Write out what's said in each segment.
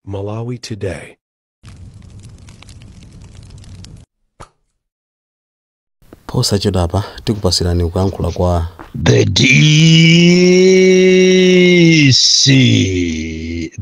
Malawi Today. Posachedwapa tikupasirani kuyankhula kwa The DC,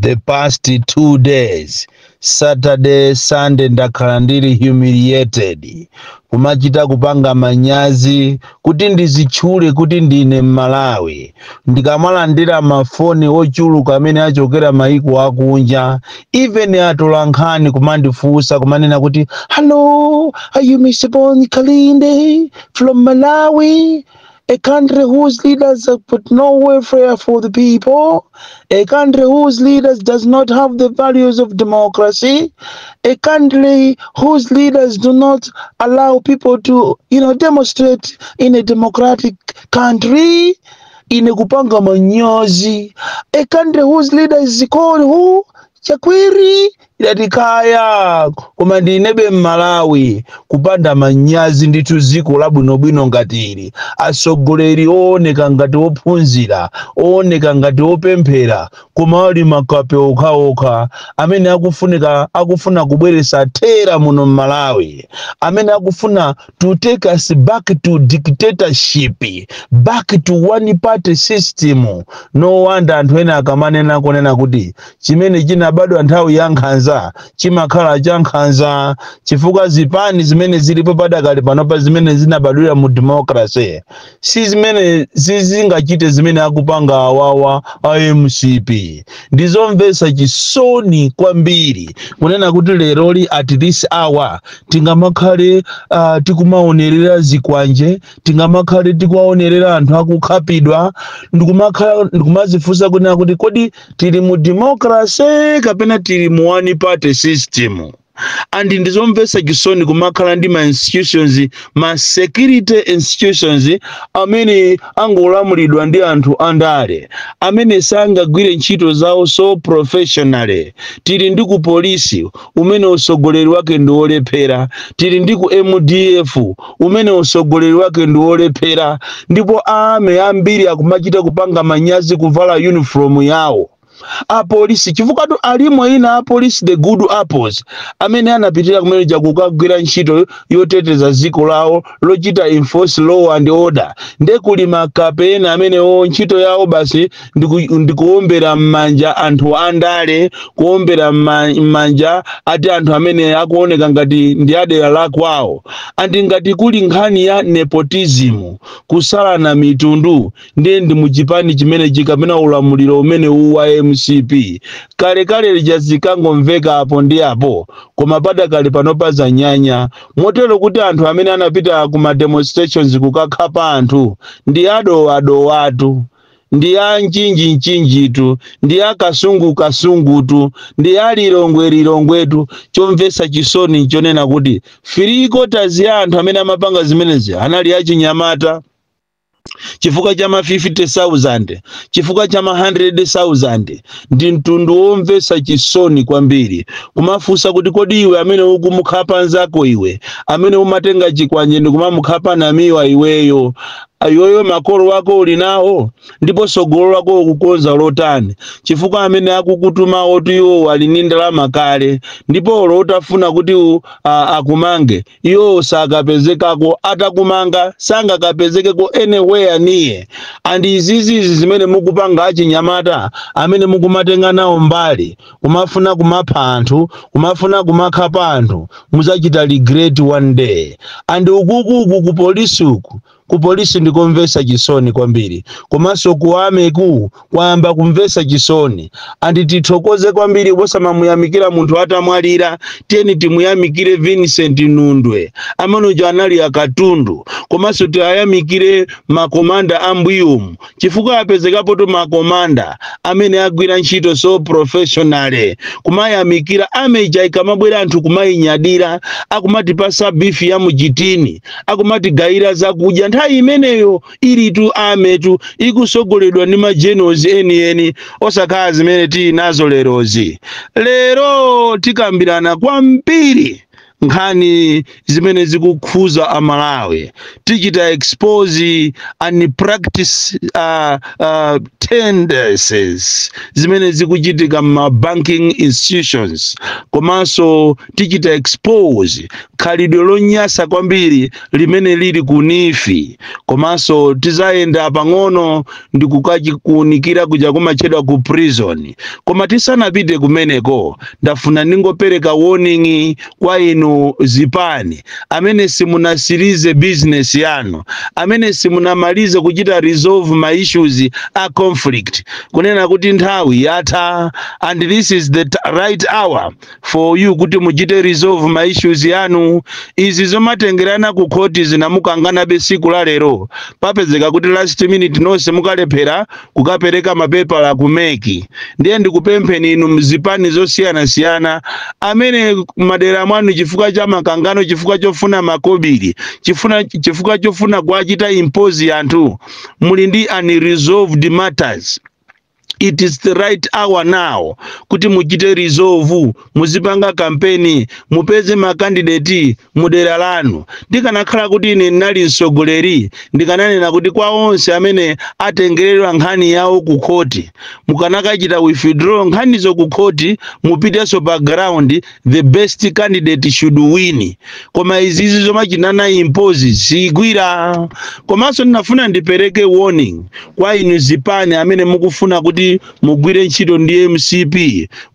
the past 2 days, Saturday, Sunday, ndakhala ndili humiliated, kumachita kupanga manyazi kuti ndizitchule kuti ndine Mmalawi. Ndikamalandira mafoni ochuluka amene achokera maiko akunja, even atolankhani kumandifunsa, kumanena kuti, "Hello, are you Mr. Bon Kalindo from Malawi, a country whose leaders have put no welfare for the people, a country whose leaders does not have the values of democracy, a country whose leaders do not allow people to demonstrate in a democratic country?" Ine kupanga manyazi. "A country whose leader is called who? Chakwera." Idati kaya, koma ndinebe Mmalawi. Kupanda manyazi ndithu, dziko labwinobwino ngati ili, atsogoleri ooneka ngati ophunzira, ooneka ngati opemphera, koma ali makape okhaokha amene akufunika, akufuna kubweretsa terror muno Mmalawi, amene akufuna to take us back to dictatorship, back to one party system. No wonder anthu ena akamanena kunena kuti chimene chinabadwa nthawi ya nkhanza chimakhala cha nkhanza, chifukwa zipani zimene zilipo padakali panopa, zimene zinabadwira mu democracy, si zimene zingachite zimene akupanga awawa a MCP. Ndizomvetsa chisoni kwambiri kunena kuti leroli, at this hour, tingamakhale tikumaonerera zikwanje, tingamakhale tikuwaonerera anthu akukhapidwa, ndikumakhala ndikumazifunsa kunena kuti kodi tili mu democracy kapena tili mu one party system? And ndizomvetsa chisoni kumakhala ndi ma institutions, ma security institutions amene angolamulidwa ndi anthu andale amene sangagwire ntchito zawo so professionally. Tili ndi ku polisi umene usogoleri wake ndi wolephera, tili ndi ku MDF umene usogoleri wake ndi wolephera, ndipo ame ambiri akumachita kupanga manyazi kuvala uniform yawo apolisi, chifukwa tu alimo ina apolisi, the good apples, amene anapitira kumene kukagwira ntchito yoteteza dziko lawo, lochita enforce law and order. Nde kuli makape ena amene o ntchito yawo basi ndikuwombera m'manja anthu andale, kuwombera m'manja ati anthu amene akuoneka ngati ndi adera la kwawo. And ngati kuli nkhani ya nepotism, kusalana mitundu, ndiye ndi muchipani chimenechi kapena ulamuliro umene uwu wa MCP. Kalekale lija zikangomveka apo ndi apo, koma padakali panopa zanyanya motero kuti anthu amene anapita ku ma demonstrations kukakhapa anthu ndi adowadowatu, ndi a Mchinji Mchinjitu, ndi a Kasungu Kasungutu, ndi a Lilongwe Lilongwetu. Chomvetsa chisoni nchonena kuti 3/4 ya anthu amene amapanga zimenezi anali achinyamata, chifukwa cha ma 50,000, chifukwa cha ma 100,000. Ndi mtundu womvetsa chisoni kwambiri kumafunsa kuti kodi iwe amene ukumukhapa nzako, iwe amene umatenga chikwanje ndikumamukhapa Namiwa, iweyo makolo wako uli nawo? Ndipo sogolo lako ukukonza lotani? Chifukwa amene akukutumawo tu iwo ali ndi ndalama kale, ndipo olo utafuna kuti akumange, iwo sakapezekako. Atakumanga sangakapezekeko anywhere near. And izizizi zimene mukupanga achinyamata amene mukumatenga nawo mbali kumafuna kumapha anthu, kumafuna kumakhapa anthu, muzachita regret one day. And ukukuku ku polisi, uku ku polisi ndikomvetsa chisoni kwambiri, komanso ku army ku kwayamba kumvetsa chisoni. And tithokoze kwambiri, posamamuyamikira munthu atamwalira, tiyeni timuyamikire Vincent Nundwe amene uja anali akatundu, komanso tiyayamikire makomanda ambuyumu, chifukwa apezekapo tu makomanda amene agwira ntchito so professionally. Kumayamikira ameja ikamabwera, anthu kumayinyadira, akumatipasa beef ya mujitini, akumatigayira zakudya. Nthawi imeneyo ilitu army tu ikusogoledwa ndi ma generals enieni, osakhala zimene tili nazo lerozi. Lero tikambirana kwambiri Nkhani zimene zikukhuza Amalawi, tichita expose and practice tendencies zimene zikuchitika ma banking institutions, komanso tichita expose khalidwe lonyasa kwambiri limene lili ku NEEF, komanso tizayenda pang'ono ndi kukachikuunikira kuja kumatchedwa ku prison. Koma tisanapite kumeneko, ndafuna ndingopereka warning kwa inu zipani amene simunasirize business yanu, amene simunamalize kuchita resolve ma issues a conflict, kunena kuti nthawi yatha and this is the right hour for you kuti muchite resolve ma issues yanu. Izi zomatengerana ku khoti zinamukanganabe, siku la lero papezeka kuti last minute nonse mukalephera kukapereka mapepala ku MEC. Ndiye ndikupempheni inu mzipani zosiyanasiyana amene madera mwanu, chifukwa cha makangano, chifukwa chofuna makobiri, chifukwa chofuna kuachita impose anthu, muli ndi unresolved matters, it is the right hour now kuti muchite resolve, muzipanga kampeni, mupeze ma candidate mudera lanu. Ndikanakhala kuti ine ndinali mtsogoleri, ndikananena kuti kwa onse amene atengeredwa nkhani yawo ku khoti, mukanakachita withdraw nkhanizo ku khoti, mupitenso pa ground, the best candidate should win. Koma izizi zomachinana impose sigwira. Komanso ndinafuna ndipereke warning kwa inu zipani amene mukufuna kuti mugwire ntchito ndi MCP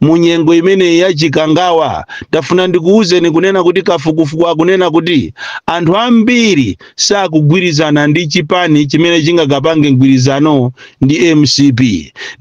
mu nyengo imeneyi yachikangawa. Ndafuna ndikuwuzeni kunena kuti kafukufuku akunena kuti anthu ambiri sakugwirizana ndi chipani chimene chingakapange mgwirizano ndi MCP,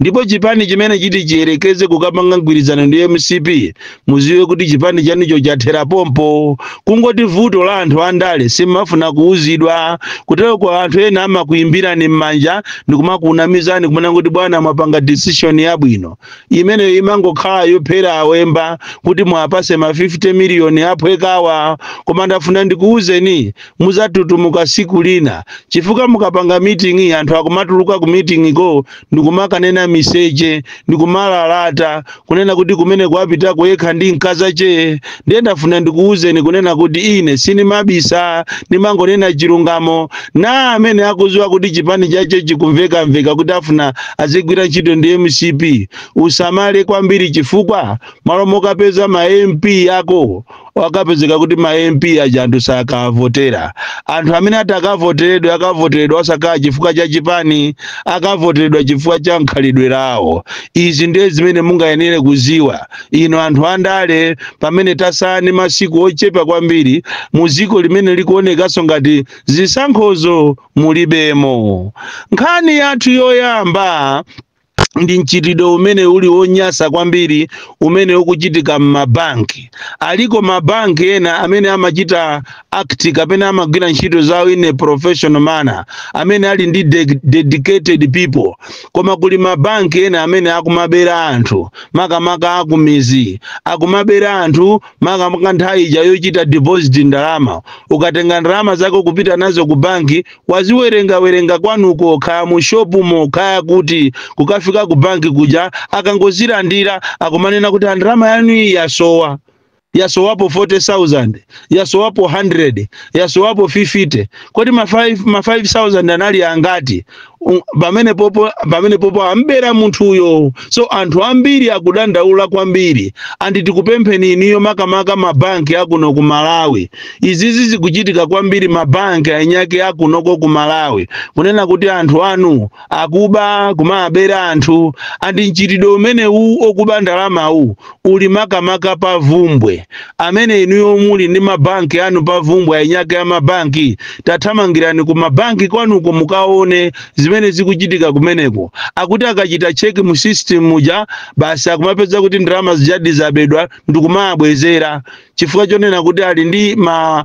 ndipo chipani chimene chiti chiyerekeze kukapanga mgwirizano ndi MCP, muziwe kuti chipani chanucho chathera pompo. Kungoti vuto la anthu andale, simafuna kuuzidwa. Kutero kwa anthu ena amakuimbirani m'manja ndikumakunamizani, kumene kuti bwana, mwapanga decision yabwino, imeneyo imangokhala yophera awemba kuti mwapase ma 50 miliyoni aphwekawa. Koma ndafuna ndikuwuzeni, muzatutumuka siku lina, chifukwa mukapanga meeting, anthu akumatuluka ku meeting ko ndikumakanena miseche, ndikumalalata kunena kuti kumene kuwapitako yekha ndi mkazache. Ndiye ndafuna ndikuwuzeni kunena kuti ine sinimabisa, ndimangonena chilungamo. Na amene akuziwa kuti chipani chache chikumvekamveka kuti afuna azigwira ntchito ndi MCP, usamale kwambiri, chifukwa malo mokapeza ma MP ako, wakapezeka kuti ma MP aja anthu sakavotera. Anthu amene ati akavoteredwe, akavoteredwa osakhala chifukwa cha chipani, akavoteredwa chifukwa cha nkhalidwe lawo. Izi ndiye zimene mungayenere kuziwa ino anthu andale, pamene tasala ndi masiku ochepa kwambiri mu dziko limene likuonekanso ngati zisankhozo mulibemo. Nkhani yathu yoyamba ndi mchitidwe umene uli wonyasa kwambiri umene ukuchitika m'mabanki. Aliko mabanki ena amene amachita act kapena amagwira ntchito zawo in a professional manner, amene ali ndi dedicated people, koma kuli mabanki ena amene akumabera anthu, makamaka akumizi akumabera anthu, makamaka nthawi ija yochita deposit ndalama. Ukatenga ndalama zako kupita nazo ku banki, waziwerengawerenga kwanuko, kaya mu shopumo, kaya kuti, kukafika ku banki kuja, akangozilandira akumanena kuti ndalama yanu iyi yasowa, yasowapo 40,000, yasowapo 100, yasowapo 50. Kodi ma 5 ma 5000 anali angati? Pamene popo ambera munthuyo. So anthu ambiri akudandaula kwambiri, and tikupempheni iniyo, makamaka mabanki akuno ku Malawi, izizi zikuchitika kwambiri mabanki anyake akunoko ku Malawi, kunena kuti anthu anu akuba, kumabera anthu. And mchitidwe umenewu okuba ndalamawu uli makamaka pa Vumbwe. Amene inuyo muli ndi mabanki anu pa Vumbwe, anyake amabanki, tathamangirani ku mabanki kwanuko mukaone zimene zikuchitika kumeneko. Akuti akachita check mu system muja, basi, akumapeza kuti ndalama zijadi zabedwa ndikumabwezera, chifukwa chonena kuti ali ndi ma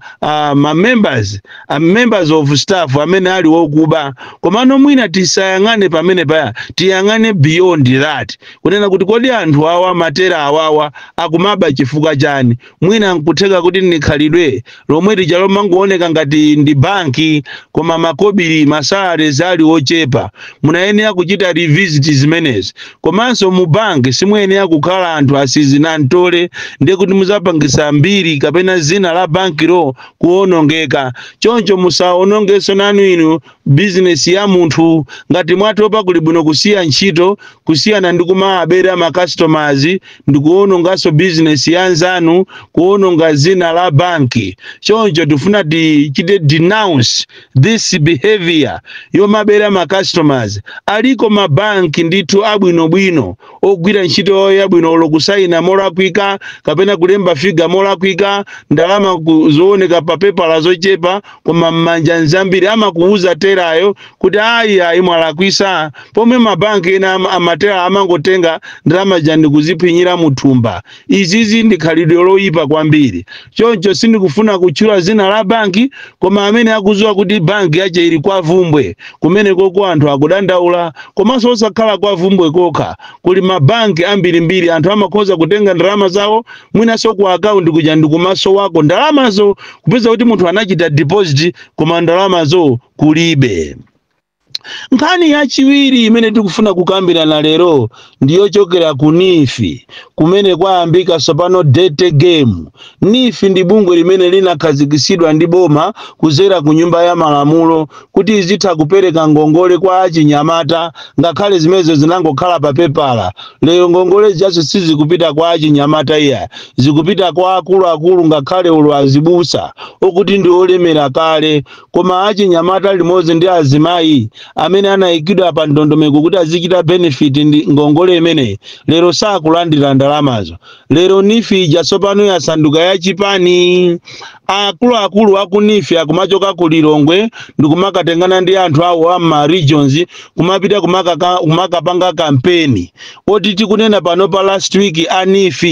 members of staff amene ali wokuba. Komano mwina tisayang'ane pamene paya, tiyang'ane beyond that, kunena kuti kodi anthu awa, matera awawa, akumaba chifukwa chani? Mwina nkutheka kuti ndikhalidwe lomwe lija lomangooneka ngati ndi banki, koma makobiri, ma salaries ali ochepa. Zochepa munayenera kuchita revisit zimenezi. Komanso mu banki simuyenera kukhala anthu asizinantole, ndiye kuti muzapangisa mbiri kapena zina la bankilo kuwonongeka. Choncho musaonongenso nanu inu bizinesi ya munthu. Ngati mwatopa, kuli bwino kusiya ntchito kusiyana ndi kumabera ma customers ndi kuwononganso bizinesi ya nzanu, kuwononga zina la banki. Choncho tifuna tichite denounce this behavior yomabera ma customers. Aliko mabanki ndithu abwinobwino ogwira ntchito yabwino, olo kusayina molakwika kapena kulemba figure molakwika, ndalama zooneka pa pepala zochepa koma m'manja nzambiri, amakuuza terayo kuti ayi, ayi, mwalakwisa, pomwe mabanki ena amatera amangotenga ndalama jandi kuziphinyira muthumba. Izizi ndi khalidwe loyipa kwambiri. Choncho sindikufuna kutchula zina la banki, koma amene akudziwa kuti banki yache ili kwa Vumbwe, kumene koko anthu akudandaula. Komanso osakhala kwa Vumbwe kokha, kuli mabanki ambirimbiri anthu amakhoza kutenga ndalama zawo, mwinanso ku akaunti kuja ndikumaso wako ndalamazo, kupeza kuti munthu anachita deposit koma ndalamazo kulibe. Nkhani yachiwiri imene tikufuna kukambirana lero ndiyochokera ku NEEF, kumene kwayambika tsopano dirty game. NEEF ndi bungwe limene linakhazikitsidwa ndi boma kuzera ku Nyumba ya Malamulo kuti izitha kupereka ngongole kwa achinyamata, ngakhale zimenezo zinangokhala pa pepala. Lero ngongole zijazo sizikupita kwa achinyamata iya, zikupita kwa akuluakulu, ngakhale ulo azibusa okuti ndi olemera kale. Koma achinyamata limodzi ndi azimayi amene anayikidwa pa ndondomeko kuti azichita benefit ndi ngongole imeneyi, lero sakulandira ndalamazo. Lero NEEF ija tsopano yasanduka yachipani. Akuluakulu aku NEEF akumachoka ku Lilongwe ndikumakatengana ndi anthu awo a ma regions, kumapita kumakapanga kampeni. Oti tikunena pano, pa last week a NEEF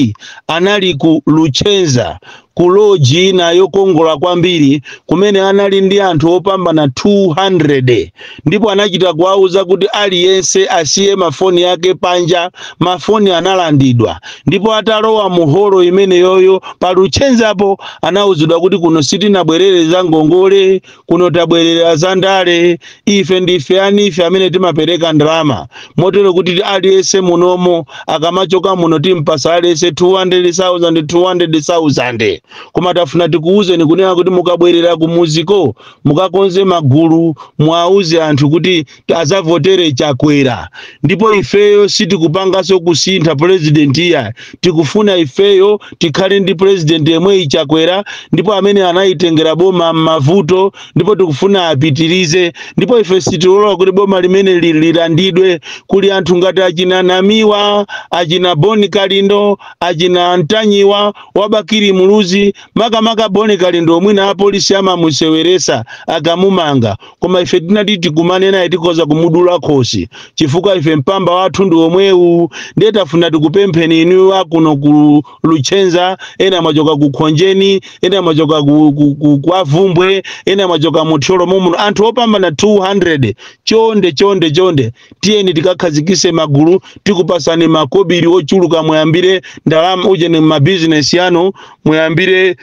anali ku Luchenza, ku lodge ina yokongola kwambiri, kumene anali ndi anthu opambana 200, ndipo anachita kuwauza kuti aliyense asiye mafoni yake panja. Mafoni analandidwa, ndipo atalowa mu holo imeneyoyo pa Luchenzapo anauzidwa kuti kuno sitinabwerere za ngongole, kuno tabwerera za ndale. Ife ndife a NEEF amene timapereka ndalama, motero kuti aliyense munomo akamachoka muno timpasa aliyense 200,000 200,000. Koma tafuna tikuwuzeni kunena kuti mukabwerera kumuziko mukakonze magulu, mwauze anthu kuti azavotere Chakwera. Ndipo ifeyo sitikupanganso kusintha president iya, tikufuna ifeyo tikhale ndi president yemweyi Chakwera, ndipo amene anayitengera boma m'mavuto, ndipo tikufuna apitirize. Ndipo ife sitilola kuti boma limene lilandidwe. Kuli anthu ngati achina Namiwa, achina Boni Kalindo, achina Ntanyiwa wabakiri Muluzi, makamaka Boni Kalindo, mwina apolisi amamuseweresa akamumanga, koma ife tinati tikumane naye tikhoza kumudula khosi, chifukwa ife mpamba wathu ndi omwewu. Ndiye tafuna tikupempheni inu akuno ku Luchenza, ena mwachoka ku Khonjeni, ena mwachoka ku Avumbwe, ena mwachoka mu Thyolo momuno, anthu opambana 200, chonde, chonde, chonde, tiyeni tikakhazikise magulu. Tikupasani makobiri ochuluka, muyambire ndalama ujeni mabizinesi yanu, muyambire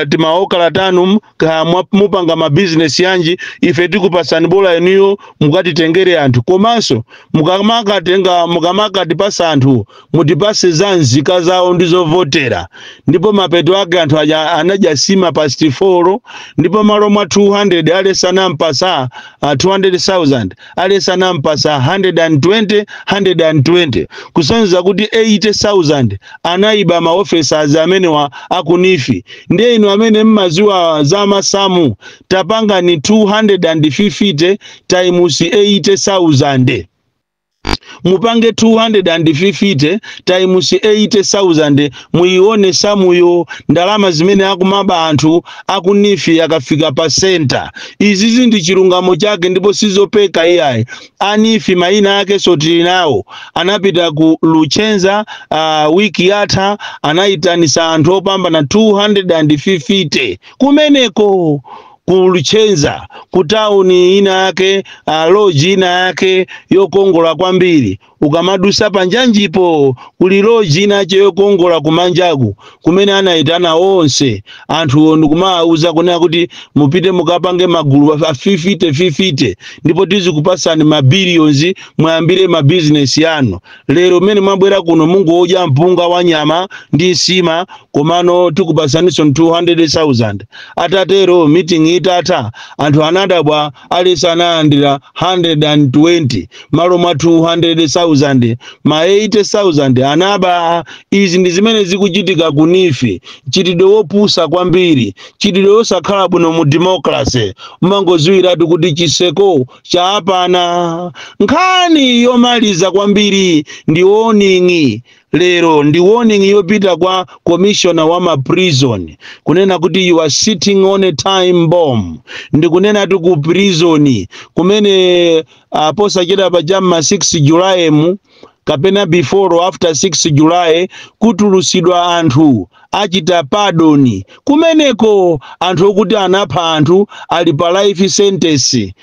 timaokala tanu, ka mupanga mabizinesi yanji, ife tikupasani, bola inuyo mukatitengere anthu. Komanso mukamakatenga, mukamakatipasa anthu, mutipase za nzika zawo ndi zovotera. Ndipo mapeto ake anthu aja anadya sima past 4, ndipo malo mwa 200 alesa anampasa 200,000, alesa anampasa 120 120, kusonyeza kuti 80,000 anayiba ma officers amenewa aku NEEF. Ndiye inu amene mmaziwa za masamu, tapangani 250 times 80,000, mupange 250 times 80,000, muione samuyo, ndalama zimene akumaba anthu aku NEEF akafika pa center. Izizi ndi chilungamo chake ndipo sizopeka iyayi. A NEEF mayina ake sotili nawo, anapita ku Luchenza wiki yatha, anayitanisa anthu opambana 250 kumeneko ku Luchenza, ku tawuni ina yake, lodge ina yake yokongola kwambiri. Ukamadusa panjanjipo kuli lodge inache yokongola kumanjaku kumene anayitana onse anthu ndikumawuza kunena kuti mupite mukapange magulu a 50-50 ndipo tizikupasani ma billions, muyambire mabizinesi yanu. Lero mmene mwabwera kuno mungodya mpunga wa nyama ndi nsima, komano tikupasaninso 200,000. Atatero, meeting itatha, anthu anadabwa, aliyense analandira 120 malo mwa 200,000. Ma 80,000 anaba. Izi ndi zimene zikuchitika ku NEEF. Chitidwe wopusa kwambiri, chitidwe wosakhala bwino mu democracy. Umangodziwiratu kuti chiseko chaapana. Nkhani yomaliza kwambiri ndi warning. Lero ndi warning yopita kwa commissioner wa ma prison, kunena kuti you are sitting on a time bomb. Ndikunena tu ku prison kumene posachedwa paja ma 6 July mu kapena before or after 6 July kutulusidwa anthu achita pardon kumeneko, anthu okuti anapha anthu, ali pa life sentence,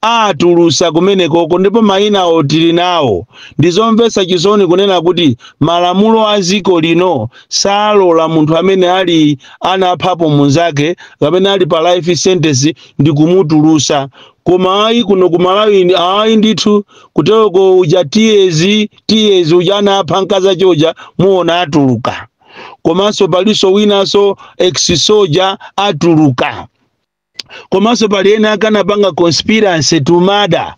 atulusa kumenekoko ndipo mayina tili nawo. Ndizomvetsa chisoni kunena kuti malamulo a ziko lino salola munthu amene ali anaphapo munzake kapena ali pa life sentence ndi kumutulusa. Koma ayi, kuno ku Malawi ayi ndithu. Kuteroko uja tiyezi tiyezi uja anapha mkazi choja, muona atuluka. Komanso palinso winanso ex soldier atuluka. Komanso pali ena akanapanga conspiracy to murder,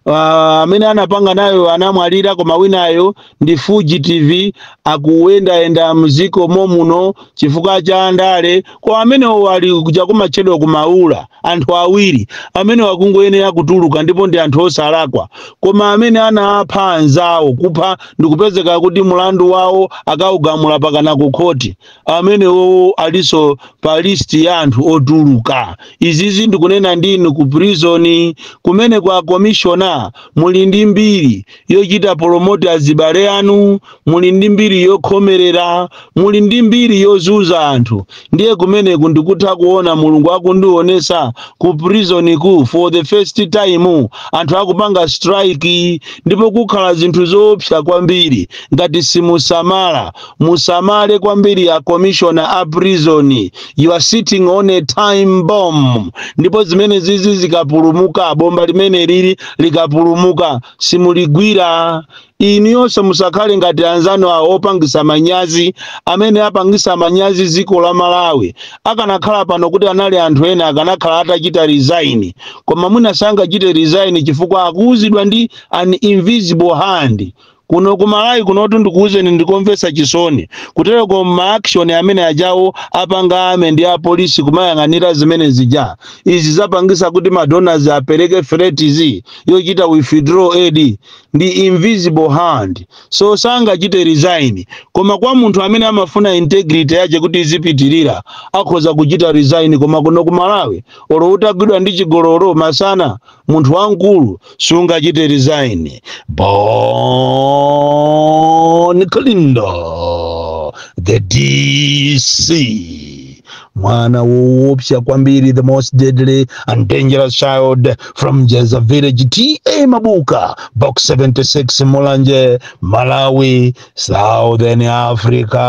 amene anapanga nayo anamwalira, koma winayo ndi fugitive, akuyendayenda mziko momuno chifukwa cha ndale. Kwa amenewo ali chakumatchedwa kumaula. Anthu awiri amene wakungoyenera kutuluka ndipo ndi anthu osalakwa. Koma amene anapha anzawo, kupha ndikupezeka kuti mulandu wawo akaugamula pakana ku khoti, amenewo alinso pa list ya anthu otuluka. Izizi ndikunena ndinu ku prison kumene kwa commissioner, muli ndi mbiri yochita promote azibale anu, muli ndi mbiri yokhomerera, muli ndi mbiri yozunza anthu. Ndiye kumeneku ndikutha kuona, Mulungu akundionesa ku prison ku for the first time anthu akupanga strike, ndipo kukhala zinthu zoopsa kwambiri ngati simusamala. Musamale kwambiri a commissioner a prison, you are sitting on a time bomb. Ndipo zimene zizi zikapulumuka, bomba limene lili likapulumuka, simuligwira inuyonso. Musakhale ngati anzanu awo opangisa manyazi, amene apangisa manyazi dziko la Malawi. Akanakhala pano kuti anali anthu ena, akanakhala atachita resign, koma mwina sangachite resign chifukwa akuuzidwa ndi an invisible hand. Kuno ku Malawi kunotu, ndikuwuzeni, ndikomvetsa chisoni. Kutereko ma action amene ajawo apanga ame ndi apolisi kumayang'anira zimene zija, izi zapangisa kuti ma donors apereke threats yochita withdraw aid, ndi invisible hand, so sangachite resign. Koma kwa munthu amene amafuna integrity yache kuti izipitirira, akhoza kuchita resign. Koma kuno ku Malawi, olo utagwidwa ndi chigololo masana, munthu wamkulu, sungachite resign. Bon Kalindo, the DC, mwana woopsa kwambiri, the most deadly and dangerous child from Jeza Village, T/A Mabuka, Box 76, Mulanje, Malawi, Southern Africa.